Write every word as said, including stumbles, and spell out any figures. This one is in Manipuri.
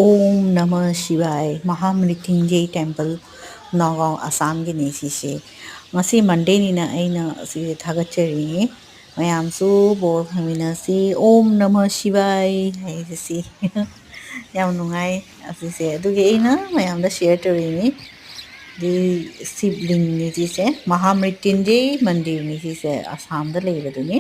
ꯑꯣꯝ ꯅꯃ ꯁꯤꯕꯥꯏ, ꯃꯍꯥꯃ꯭ꯔꯤꯇ꯭ꯌꯨꯟꯖꯌ ꯇꯦꯝꯄꯜ, ꯅꯥꯒꯥꯎ, ꯑꯁꯥꯝꯒꯤꯅꯤ ꯁꯤꯁꯦ꯫ ꯉꯁꯤ ꯃꯟꯗꯦꯅꯤꯅ ꯑꯩꯅ ꯁꯤꯁꯦ ꯊꯥꯒꯠꯆꯔꯤꯅꯤ꯫ ꯃꯌꯥꯝꯁꯨ ꯕꯣꯔ ꯐꯪꯃꯤꯟꯅꯁꯤ, ꯑꯣꯝ ꯅꯃ ꯁꯤꯕꯥꯏ ꯍꯥꯏꯁꯤ꯫ ꯌꯥꯝ ꯅꯨꯡꯉꯥꯏ ꯑꯁꯤꯁꯦ, ꯑꯗꯨꯒꯤ ꯑꯩꯅ ꯃꯌꯥꯝꯗ ꯁꯤꯌꯔ ꯇꯧꯔꯤꯅꯤ꯫ ꯗꯤ ꯁꯤꯕꯂꯤꯡꯅꯤ ꯁꯤꯁꯦ, ꯃꯍꯥꯃ꯭ꯔꯤꯇ꯭ꯌꯨꯟꯖꯌ ꯃꯟꯗꯤꯔꯅꯤ ꯁꯤꯁꯦ, ꯑꯁꯥꯝꯗ ꯂꯩꯕꯗꯨꯅꯤ꯫